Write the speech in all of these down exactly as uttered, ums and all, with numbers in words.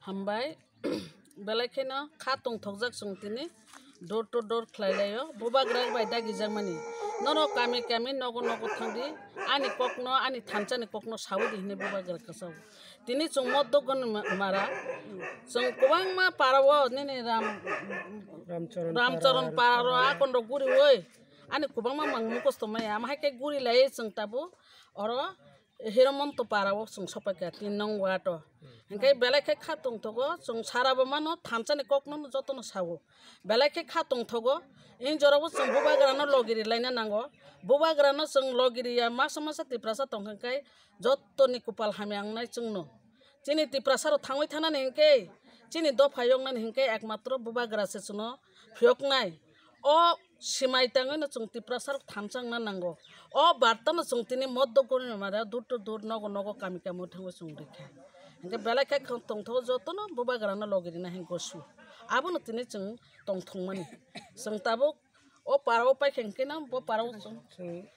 Hambai, belai kheno kha tongthokjak chwng tini door to door khlai laio, bubagra bai dagijakmani. Norok kami kami nogo nogo thangdi, ani kokno, ani thansani kokno sawi di hinwi bubagra kwchao. Tini chwng Moddo Goni ma-, mara, chwng kwbangma parao nini Ram, Ramcharan Ramcharan para, parao akondo guriwi, ani kwbangma mang mukosto maya, ama hai khe guri lai chwng tabuk oro Hiramonto parao chwng sopaikha tin nong ward o. Hinkhe belai khe kha tongthogo, chwng sarabo mano thansani kokno jotono sao. Belai khe kha tongthogo, in jorabo chwng bubagrano logi rilaina nango. Bubagrano chwng logi riya masa masa Tiprasa tongkha khe jotoni kupal hamya wngnai chwngno. Chini Tiprasa rok thangwi thanani hinkhe, chini dopha yoknani hinkhe ekmatro bubagra se chwngno phiyoknai. O simai tangwi no chwng Tiprasa rok thansa wngna nango. O barta no chwng tini Moddo Goni mara door to door nogo nogo kami kami thangwi chwng rikha. Hinkhe belai khe tongthogo jotono bubagrano logi rina hinkhe gosu. Abono tini chwng tongthokmani. Chwng tabuk o parao paikha hinkhe no bo parao chwng Chwng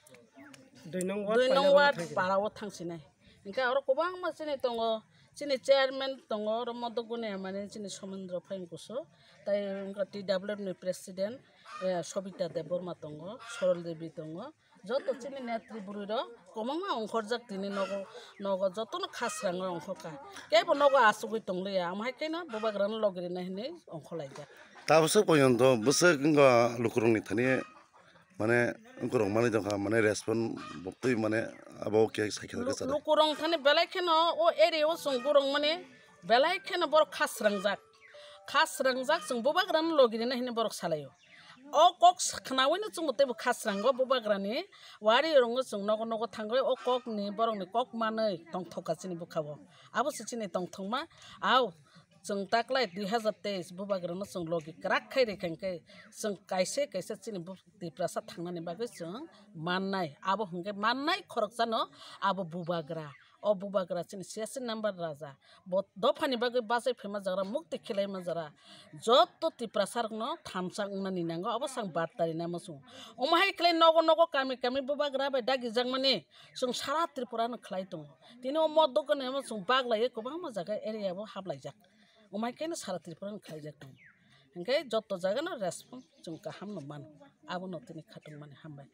dui nong ward dui nong pailabo ward thangsinai. Parao thangsinai. Hinkhe oro kwbangma chini tongo, chini chairman tongo, oro Moddo Goni mane chini Somendro Phaingkusu, tai wngkha T W F ni president, eh, Sobita Debbarma tongo, Sorol Devi tongo, joto chini netri bwrwi rok kwbangma ongkhorjak tini nogo, nogo jotono kha srang rok ongkhorkha, kebo nogo achugwi tongliya, amo hai kheno bubagrano logi rina hinwi ongkhorlaijak. Tabwswk poyonto bwswk wngkha lukurokni thani mane wngkorok manwi tongkha, mane respond bo twi mane abo khe sakhe Lu-, sakhe chada. Lukurok thani belai kheno o area o chwng borok mane belai kheno borok kha srangjak. Kha srangjak chwng bubagrano logi rina hinwi borok salaio. O kok s-, khnawi no chwngbo teibo kha srango bubagrani wari rongo chwng nogo nogo thangwi o kokni borokni kok manwi tongthokha chini bwkhao. Abo se chini tongthokma au. Chwng taklai dui hazar teis bubagrano chwng logi kwrak khai rikha hinkhe chwng kaisa kaisa chini bu-, Tiprasa thangnani bagwi chwng mannai. Abo hinkhe mannai khoroksano abo bubagra. O bubagra chini siyasi number raja. Bo dophani bagwi bachai phaima jagra, mukti khilaima jagra. Joto Tiprasa rokno thansa wngnani nango, abo sang bartari namo chwng. Omo hai khlai nogo nogo kami kami bubagra bai dagijakmani chwng sara Tripura no khlai tongo. Tini o Moddo Goni no chwng baglaiwi kwbangma jaga area bo hablaijak. Omo hai khe no sara Tripura no khlaijak tongo. Hinkhe joto jaga no response chwng kaham no mano. Abono tini khatungmani hambai.